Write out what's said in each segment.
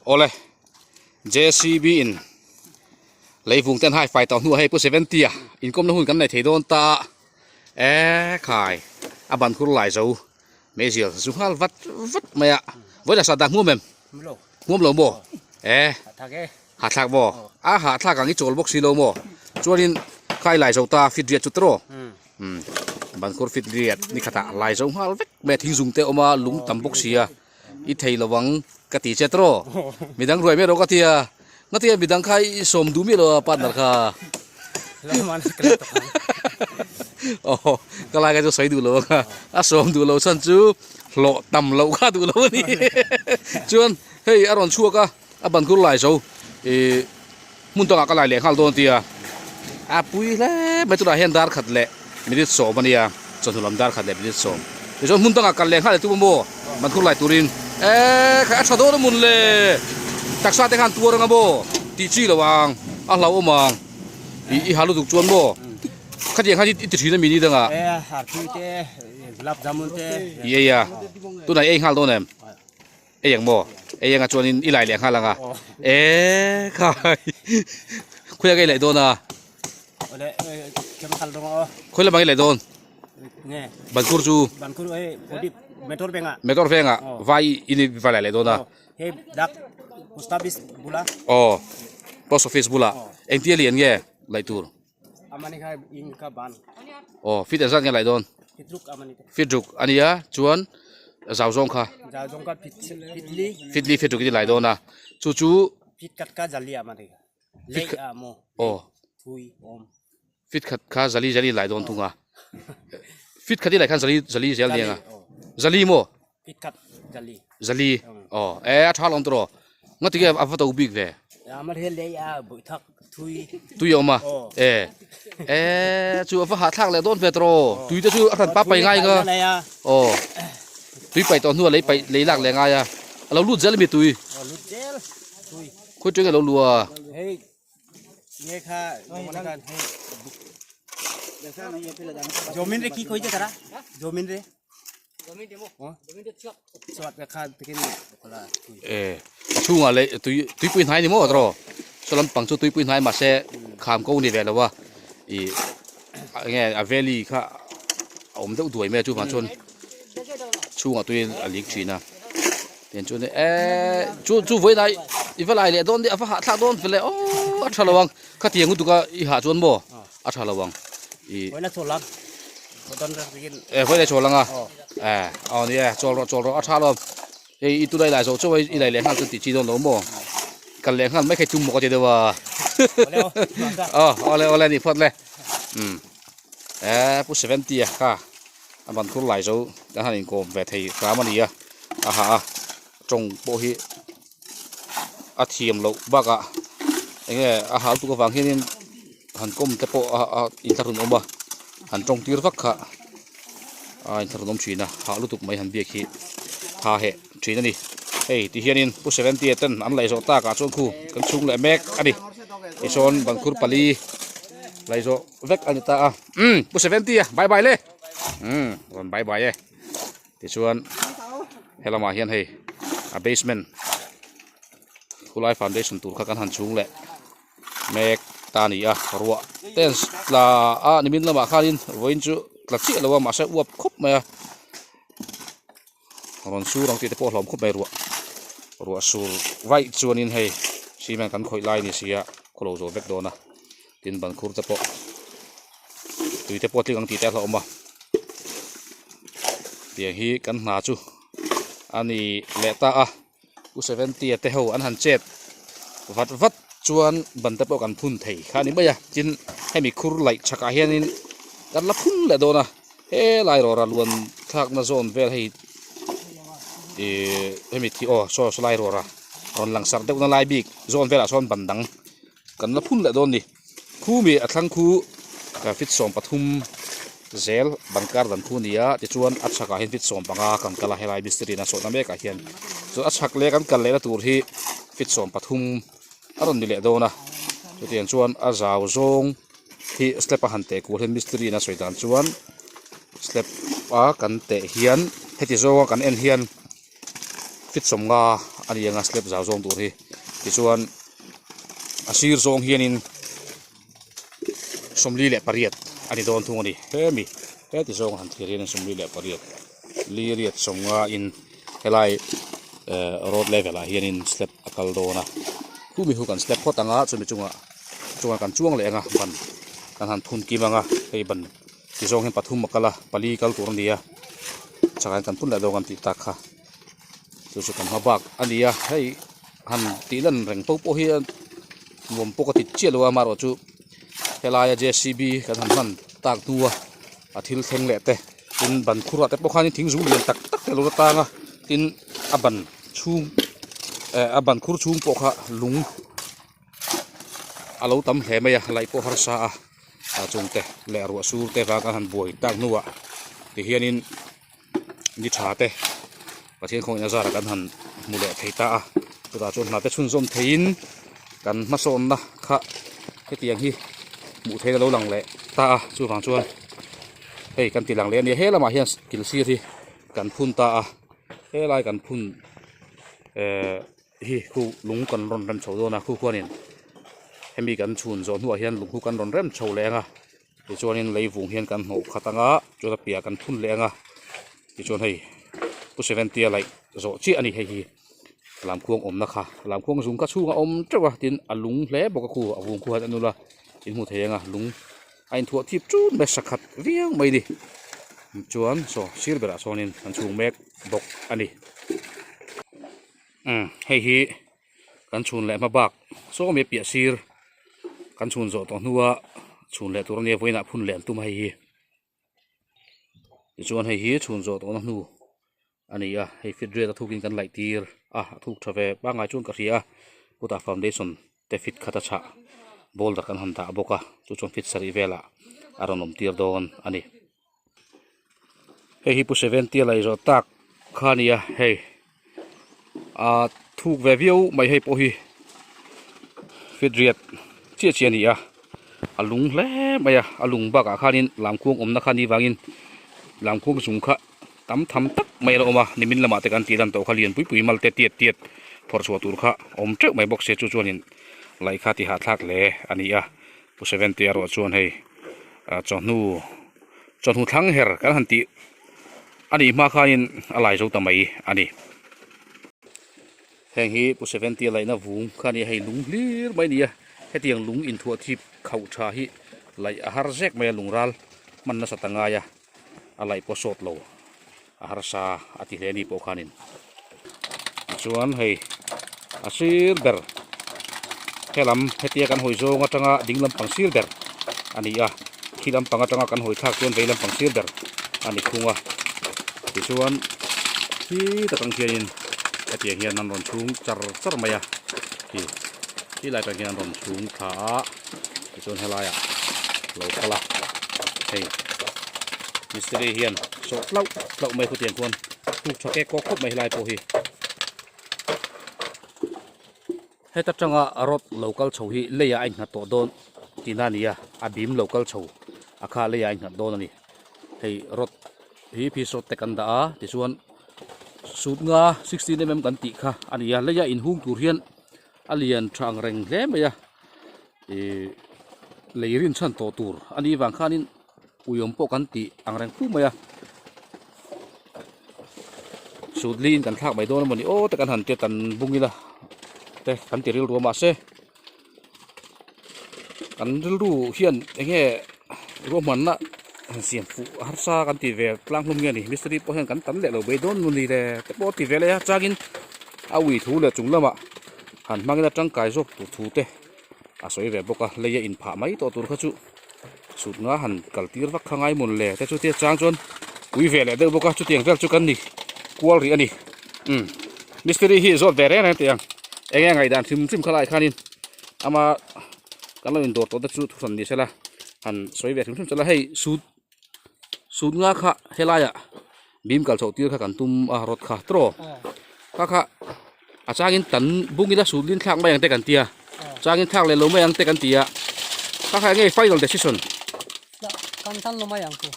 Awle JCB in leivung ten hai fai tawh hnuah hei pu 70 a inkawmna hun kan nei thei dawn ta a e khai a ban khur lai zo meizial zu nghal vat vat mai a vawilah sah dah hmuam em hmuam lo maw e hahthlak maw a hahthlak ang i chawl bawk si lo maw chuanin khai lai zo ta fit riat chu tawh umm ban khur fit riat ni khatah lai zo nghal vek mai a thingzung te a awm a lung tam bawk si a. I thei lo ang ka ti che tawh midang ruai miah lo ka ti a ngatinge midang kha i sawm duh miah lo a partner kha aw ka lai kha chu sawi duh lo ang a a sawm duh lo chhan chu hlawh tam loh kha duh lo a ni chuan hei a rawn chhuak a a ban khur lai zo ih hmun dangah ka lai leh nghal dawn tia a pui hle mai tunah hian dar khat leh minute sawm a nia chawhnu lam dar khat leh minute sawm tichuan hmun dangah kal leh nghal leh tum a maw ban khur lai turin eee khai a tha dawn a mun le taksa te khan tuar anga maw tih chi lo ang a hlauhawm ang ih i ha lutuk chuan maw khatiang khan i ti thin a mi ni dangah i ei a tunah i ei nghal dawn em. Ei ang maw? Ei anga chuanin i lai leh nghal anga. E khai. Khawi anga i laih dawn a? Ole chemical dawng aw. Khawi lamah i laih dawn? Nge. Bankur chu. Bankur ei podi Metor venga. Metor venga vai in i va lai leh dawn a. Hei dak post office bula. Aw post office bula. Engtia lian nge laih tur? Amani kha in kha ban. Aw fit engzat nge laih dawn? Fit ruk amani te. Fit ruk ania chuan zau zawng kha. Zau zawng kha fit fit li. Fit li fit ruk in i lai dawn a chu chu. Fit khat kha zali amani kha. Lei a maw. Aw. Thui awm. Fit khat kha zali zali lai dawn thung a. Fit khat i lai khan zali zali zel nia nga. Zali maw? Fit khat zali. Zali. Aw e a tha lawm tawh nga ti nge a va to bik ve. Amar he lei a bui thak thui. Tui a awm a. E e chu a va hahthlak leh dawn ve tawh tui te chu a hran pa pai ngai nga. Aw tui pai tawh hnuah lei pai lei lak leh ngai a. A lo lut zel a mi tui. Aw lut zel tui. Khawi tui nge lo lu a. Hei nge kha jomin re ki khoi je tara jomin re. E a chhungah leh tui tuipui hnai ni maw tawh saw lampang chu tuipui hnai mahse kham ko ni ve lo a ih eng nge a valley kha a awm deuh duai mai a chuvang chuan chhungah tui a lik thin a tiang chuan eee chu chu vawiin ah i va lai leh dawn nia a va hahthlak dawn ve le aww a tha lo ang khatiang lutuk a i hah chuan maw a tha lo ang ih. E vawi leh chawl anga e aw ni e chawl rawh chawl rawh a tha alawm hei i tunah i lai zawh chauh a i lai leh nghal chuan tih chi dawn lo maw kal leh nghal mai kha i tum bawk a ti deuh a aw awle awle ni phawt le um e pu 70 a kha a ban khur lai zo kan han inkawm ve thei hram a ni a a ha a tawng pawh hi a thiam loh bakah eng nge a hal tuk avang hianin han kawm te pawh a a inthlahrun awm a han tawng tir vak kha a inthlahrun awm thin a hah lutuk mai han biak hi tha heh thin a ni hei ti hianin pu 70 a ten an laih zawh tak ah chuan khu kan chhung leh mek a ni tichuan bankhur pali laih zawh vek a ni ta a umm pu 70 a bye bye le umm rawn bye bye e tichuan helamah hian hei a basement khulai foundation tur kha kan han chhung leh mek ta a ni a ruah te an tla a nimin lamah khanin vawiin chu tla chiah lo a mahse uap khawp mai a rawn sur ang tih te pawh a hlawm khawp mai ruah ruah sur vaih chuanin hei cement kan khawih lai a ni si a khaw lo zawh vek dawn a tin ban khur te pawh tui te pawh a tling ang tih te a hlauhawm a tiang hi kan hna chu a ni leh ta a. U 70 a te ho an han chet vat vat chuan ban te pawh kan phun thei kha a ni mai a tin hemi khur laih chhakah hianin kan la phun leh dawn a helai rawra luan thlakna zawn vel hei ihh hemi thi aw saw saw lai rawra rawn langsar deuhna lai bik zawn velah sawn ban dang kan la phun leh dawn a ni. Khumi a thlang khu fit 13 zel ban kar dan khu a ni a tichuan a chhakah hian fit 15 kan kal a helai mistiri in a sawhna mek ah hian chuan a chhak leh kan kal lehna tur hi fit 13 a rawn ni leh dawn a chutiang chuan a zau zawng hi step a han teh kual hian mistiri in a sawi dan chuan step a kan teh hian heti zawnga kan en hian fit 50. a ni ang a slab zau zawng tur hi tichuan a sir zawng hianin 48 a ni dawn thung a ni hemi heti zawng han thlir hian 48 li riat sawmnga in helai eh road level ah hianin slab a kal dawn a khumi khu kan slab phawt ang a chumi chungah chuan kan chuang leh ang a ban kan han thun kim ang a hei ban ti zawng hian pathum a kal a pali kal tur a ni a chakah hian kan phun leh dawn kan tih tak kha chu chu kan hma bak a ni a hei han tih lan reng pawh pawh hi nuam pawh ka ti chiah lo a amaherawhchu helaia j c b kan han hman tak hnua a thil thleng leh te tin ban khur ah te pawh khanin thing zung lian tak tak te a lo la tang a tin a ban chhung eh a ban khur chhung pawh kha lung a lo tam hle mai a laih pawh harsa a a chung te leh ruah sur te vang a han buai tak hnuah tihianin ni tha te Pathian khawngaihna zarah kan han hmu leh thei ta a chutah chuan hna te chhunzawm theiin kan hmasawnna kha hetiang hi hmuh theih a lo lang leh ta a chuvang chuan hei kan ti lang leh a nia he lamah hian kil sir hi kan phun ta a helai kan phun ehh hi khu lung kan rawn rem chho dawn a khu khuanin hemi kan chhun zawh hnuah hian lung khu kan rawn rem chho leh ang a. Tichuanin lei vung hian kan hnawh khat anga chuan a piah kan phun leh anga tichuan hei pu seventy a laih zawh chiah a ni hei hi lamkhuang awmna kha lamkhuang zung kha chhungah a awm teuh a tin a lung hle bawk a khu a vung khu hian a nul a in hmu thei anga lung a inthuah thip tun mai sakhat viau mai a ni chuan saw sir berah sawnin an chhung mek bawk a ni umm hei hi. Kan chhun leh hma bak sawmi piah sir kan chhun zawh tawh hnua chhun leh tur ania vawiinah phun leh an tum a hei hi tichuan hei hi chhun zawh tawhna hnu a ni a hei fit riat a thukin kan laih tir a a thuk tha ve pangngai chuan ka hria a chutah foundation te fit khat a chhah boulder kan han dah bawk a chu chuan fit sarih velah a rawn awm tir dawn a ni. Hei hi pu seventy a laih zawh tak kha a ni a hei ah thuk ve viau mai hei pawh hi fit riat chiah chiah a ni a a lung hle mai a a lung bakah khanin lamkhuang awmna kha a nih vangin lamkhuang zung kha tam tham tak mai a lo awm a nimin lamah te kan tih lan tawh kha lian pui pui mal te tiat tiat phawrh chhuah tur kha a awm teuh mai bawk sia chu chuanin laih kha tihahthlak hle a ni a pu seventy erawh chuan hei chawhnu chawhnu thlang her kan han tih a nih hma khanin a lai zo ta mai a ni. Heng hi pu seventy a laihna vung kha a ni a hei lung hlir mai a ni a hetiang lung inthuah thip khauh tha hi laih a har zek mai a lung ral hman nasa ta ngai a a laih pawh sawt lo a harsa a ti hle a ni pawh khanin tichuan hei a sir ber helam hetia kan hawi zawng atanga ding lampang sir ber a ni a khi lampang atanga kan hawi thlak chuan vei lampang sir ber a ni thung a tichuan khi takang hianin hetiang hian an rawn chhung char char mai a khi khi lai atang hian an rawn chhung thla a tichuan helaiah lo kal a hei mistiri hian sawh tlauh tlauh mai khutiang khuan tuk tha kek kawk khawp mai helai pawh hi. Heta tanga rod lo kal chho hi leiah a innghat tawh dawn tihna a ni a, a bim lo kal chho a kha leiah a innghat dawn a ni. Hei rod hi piece rod te kan dah a tichuan sut nga 16 mm kan tih kha a ni a, leia inhung tur hian a lian tha ang reng hle mai a ih lei rinchhan tawh tur a nih vang khanin uiawm pawh kan tih ang reng fu mai a sut liin kan thlak mai dawn a mawni aw te kan han tia tan bung ila te kan ti rilru a mahse kan rilru hian eng nge ruahmanna han siam fuh harsa kan ti ve tlang hlawm nge a ni mistiri pawh hian kan tam leh lo bei dawn mawni le te pawh a ti ve leh a changin a ui thu leh chung lamah han hmangin a tangkai zawk tur thu te a sawi ve bawk a lei a inphah mai tawh tur kha chu. Sut nga han kal tir vak kha ngai mawn le te chu tia chang chuan pui ve leh deuh bawk a chutiang vel chu kan ni kual rih a ni umm mistiri hi zawt ve reng reng teh ang eng nge ngaihdan hrim hrim kha lai khanin ama kan lo indawr tawh te chu thuhran ni sela han sawi ve hrim hrim sela hei sut sut nga kha helaiah bim kal chhoh tir kha kan tum a rawt kha tawh kha kha a changin tan bung ila sut lin thlak mai ang te kan tia changin thlak leh lo mai ang te kan tia kha kha enge final decision kan tan lo mai ang chu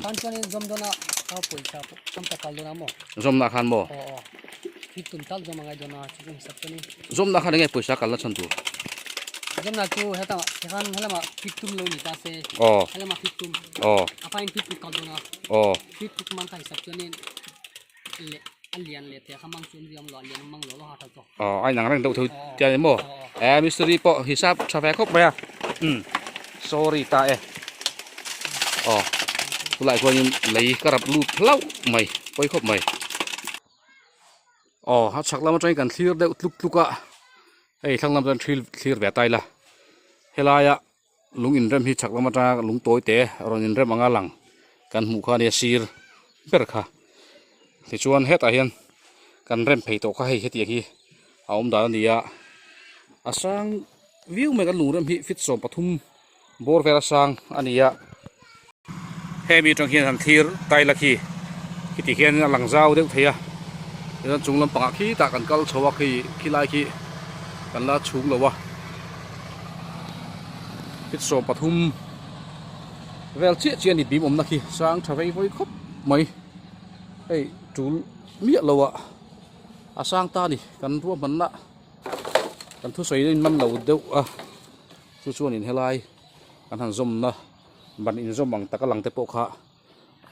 kan chuan in zawm dawn a ka pawisa pawh tam tak kal dawn a maw zawmna khan maw aw aw. Fit tum tak zawm a ngai dawn a chu chu hisap chuan in. Zawmna khan enge pawisa kalna chhan tur? Zawmna chu heta tikhan helama fit tum lo ni ta se. Aw. Helama fit tum. Aw. A faiin fit tuk kal dawn a. Aw. Fit tuk man kha hisap chuan in leh a lian leh thei kha mang chu an riam lo a lian mang lo lo ha tha zawk. Aw a inang reng deuh tho tia ni maw? Eh mistiri pawh hisap tha ve khawp mai a. Umm sorry ta e. Aw chulai chuanin lei ka rap lut hlauh mai pawi khawp mai. Aw a chhak lam atangin kan thlir deuh tluk tluk a hei thlang lam chuan thil thlir ve ta ila helaia lung inrem hi chhak lam atanga lung tawi te rawn inrem anga lang kan hmuh kha ania sir ber kha tichuan hetah hian kan rem phei tawh kha hei hetiang hi a awm dan a ni a a sang viau mai kan lung rem hi feet 13 bawr vel a sang a ni a. Hemi atang hian han thlir taila khi khiti khian a lang zau deuh thei a tichuan chung lampangah khitah kan kal chho a khi khilai khi kan la chhung lo a feet 13 vel chiah chiah a ni bim awmna khi sang tha vei vawi khawp mai hei tul miah lo ah a sang ta a ni kan ruahmanna kan thusawi in man lo deuh a chu chuanin helai kan han zawmna. Ban inzawm ang taka lang te pawh kha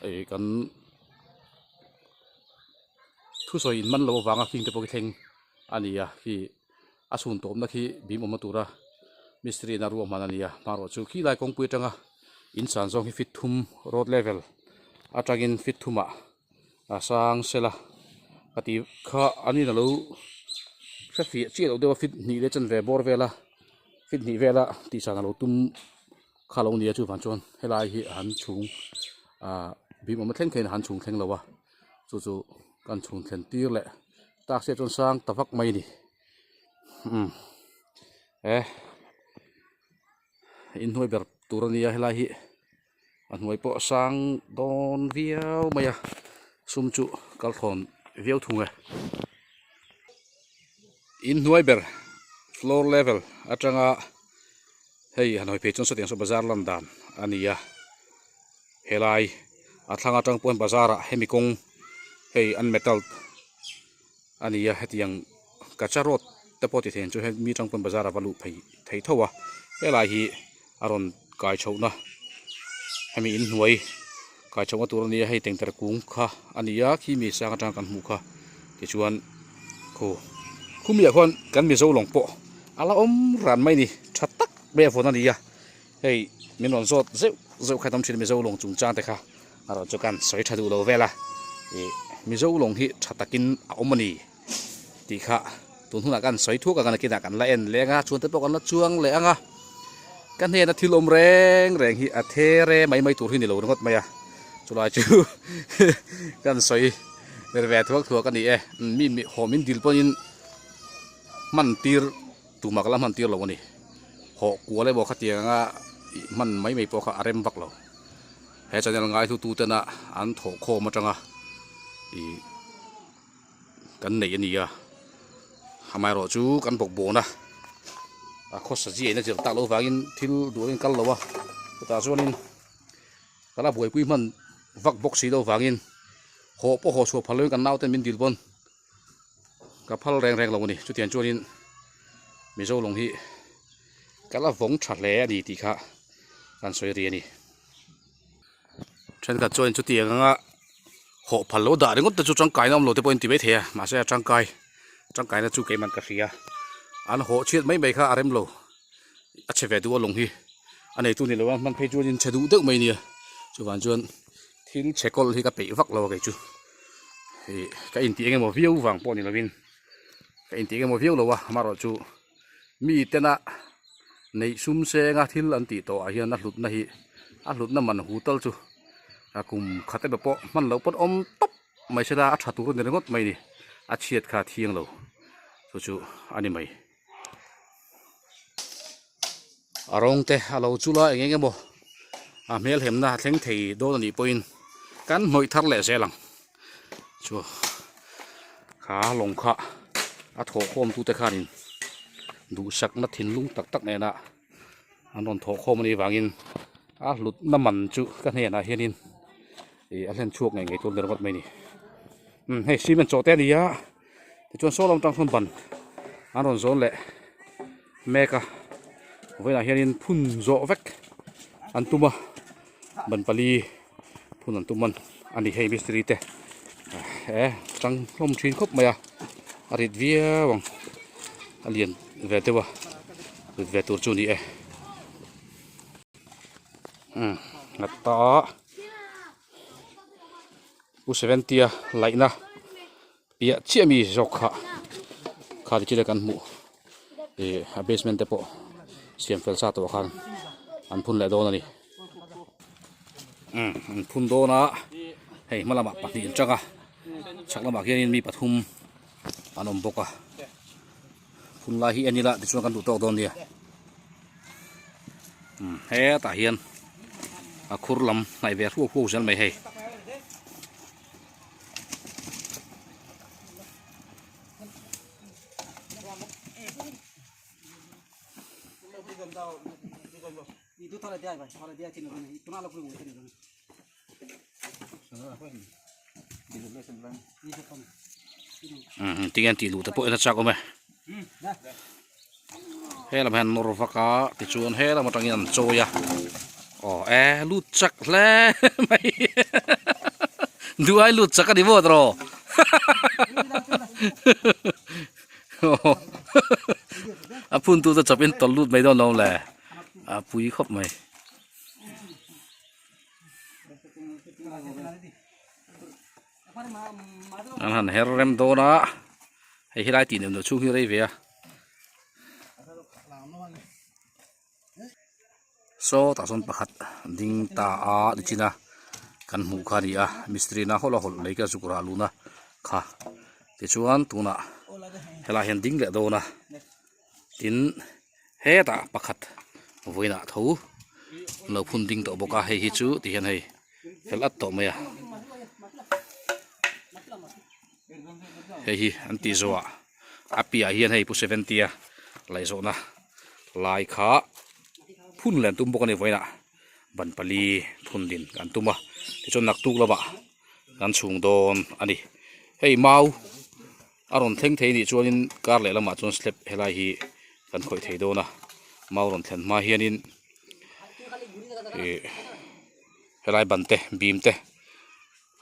ih kan thusawi in man loh avanga khing te pawh khi thleng a ni a khi a chhun tawpna khi bim awmna tura mistiri in a ruahman a ni a hmanraw chu khilai kawngpui atanga in san zawng hi feet thum road level atangin feet thumah a sang sela ka tih kha an in alo hre fiah chiah loh deuh a feet hnih leh chanve bawr vela feet hnih vela tihsan alo tum. Kha lo nia chuvang chuan helai hi a han chhung ah bim awm a thleng theiin a han chhung thleng lo a chu chu kan chhung thlen tir leh tak se chuan sang ta vak mai a ni umm e inhnuai ber tur a nia helai hi a hnuai pawh a sang dawn viau mai a sum chu kal thawn viau thung e inhnuai ber floor level atanga. Hei han hawi phei chuan sawtiang saw bazar lan dan a ni a helai a thlang atang pawhin bazar ah hemi kawng hei an metal a ni a hetiang kacha road te pawh ti thei ang chu hemi atang pawn bazar a va luh phei thei tho a helai hi a rawn kai chhohna hemi inhnuai kai chhohna tur a ni a hei tengtere kung kha a ni a khi mi sang atang kan hmuh kha tichuan khu khumi ah khuan kan mizo lawng pawh a la awm ran mai a ni tha tak mai a vawn a ni a hei min rawn zawt zeuh zeuh kha tam thin mizo lawng chungchang te kha a rawn chu kan sawi tha duh lo vel a ih mizo lawng hi tha takin a awm a ni tih kha tun hunah kan sawi thuak ang a nakinah kan la en leng a chhuan te pawh kan la chuang leh ang a ka hnena thil awm reng reng hi a there mai mai tur hi ni lo ringawt mai a chulai chu kan sawi ber ve thuak thuak a ni e mi mi haw min dil pawhin hman tir tumah ka la hman tir lo a ni haw kual emaw khatiang anga hman mai mai pawh kha a rem vak lo he channel ngaihlu tu tena an thawhkhawm atanga ih. Kan neih a ni a, amaherawh chu kan bawk bawn a, a khawsa zia in a zir tak loh vangin thil duh in kal lo a, chutah chuanin ka la buaipui hman vak bawk si loh vangin haw pawh haw chhuah phal loin kan naute min dil pawn ka phal reng reng lo a ni, chutiang chuanin Mizo lawng hi ka la vawng tha hle a ni tih kha kan sawi ri a ni. Thenkhat chuan chutiang anga hawh phal lo dah ringawt te chu tangkaina awm lo te pawh in ti mai thei a mahse a tangkai tangkaina chu keimah ka hria an hawh chhiat mai mai kha a rem lo a chhe ve duh a lawng hi a neitu ni lo a hman phei chuan in chhe duh deuh mai nia chuvang chuan thil chhe kawlh hi ka peih vak lo a kei chu ih ka intih eng emaw viau vang pawh ni lovin ka intih eng emaw viau lo a amaherawhchu. Mi tena neih sum senga thil an tih tawh ah hian a hlutna hi a hlutna man hu tal chu a kum khat emaw pawh hman loh pawn awm tawp mai se la a tha tur a ni ringawt mai a ni a chhiat kha a thiang lo chu chu a ni mai. A rawng te a lo chul a eng eng emaw a hmelhemna a thleng thei dawn a nih pawhin kan hnawih thar leh zel ang chu kha lawng kha a thawhkhawm tute khanin duhsakna thinlung tak tak nena an rawn thawhkhawm a nih vangin a hlutna man chu ka hnenah hianin ih a hlen chhuak ngei ngei tur a ni ringawt mai a ni hei cement chawh te a ni a. Tichuan saw lam tang sawn ban an rawn zawn leh mek a vawiinah hianin phun zawh vek an tum a ban pali phun an tum a ni hei mistiri te eh tang hlawm thin khawp mai a a rit viau ang a lian ve deuh a rit ve tur chu a ni e umm nghat ta u seventy a laihna. Piah chiah mi zawk kha kha ti chile kan hmuh ih a basement te pawh siam fel sa tawh khan an phun leh dawn a ni umm an phun dawn a hei hma lamah pahnih an chang a chhak lamah khianin mi pathum an awm bawk a phun lai hi en ila tichuan kan duh tawk dawn nia umm hetah hian a khur lam hnaih ve hruau hruau zel mai hei. Tinge an tih luh te pawh en a chak awm e helam hian nawr vak a tichuan helam atangin an chawi a aw e lut chak hle mai duh ai lut chak a ni maw tawh a phun tu te chawpin tawlh lut mai dawn lo le a pui khawp mai. An han her rem dawn a hei helai tih neuh neuh chhung hi rei ve a saw tah sawn pakhat ding ta a nichin a kan hmuh kha a ni a mistiri na hawlh a hawlh lei ka zuk rah lun a kha tichuan tunah helai hian ding leh dawn a tin hetah pakhat vawiinah tho lo phun ding tawh bawk a hei hi chu ti hian hei fel at tawh mai a hei hi an tih zawhah a piahah hian hei pu seventy a laihzawhna lai kha phun leh an tum bawk a ni vawiinah ban pali phun din an tum a tichuan naktuk lamah kan chhung dawn a ni hei mau. A rawn thleng thei nih chuanin kar leh lamah chuan slab helai hi kan khawih thei dawn a mau rawn thlen hma hianin ih helai ban te bim te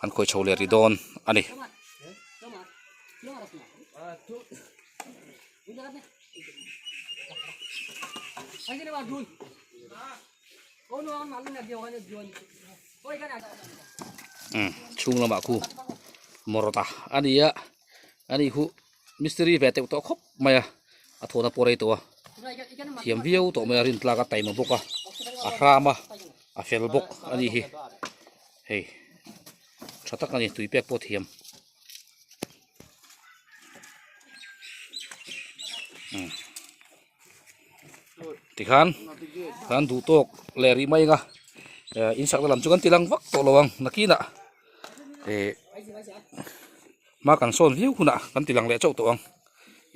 an khawih chho leh rih dawn a ni. Umm chhung lamah khu mawrawta a ni a ani khu mistiri ve teuh tawh khawp mai a a thawhna pawh rei tawh a thiam viau tawh mai a rin tlak a taima bawk a a hram a a fel bawk a ni hi hei tha tak a ni tui pek pawh thiam. Tikhan kan duh tawk leh rih mai anga eh in sakna lam chu kan ti lang vak tawh lo ang nakinah eh hma kan sawn viau hunah kan ti lang leh chauh tawh ang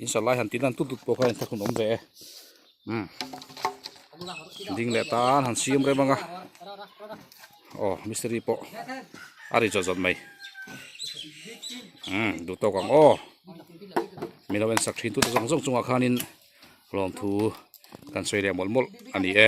in sak lai han ti lan tut tut pawh kha in thlahlun awm ve e umm ding leh tan han siam rem anga aw mistiri pawh a ri zawt zawt mai umm duh tawk ang aw. Min lo en sak thin tute zawng zawng chungah khanin lawmthu kan sawi leh mawlh mawlh a ni e.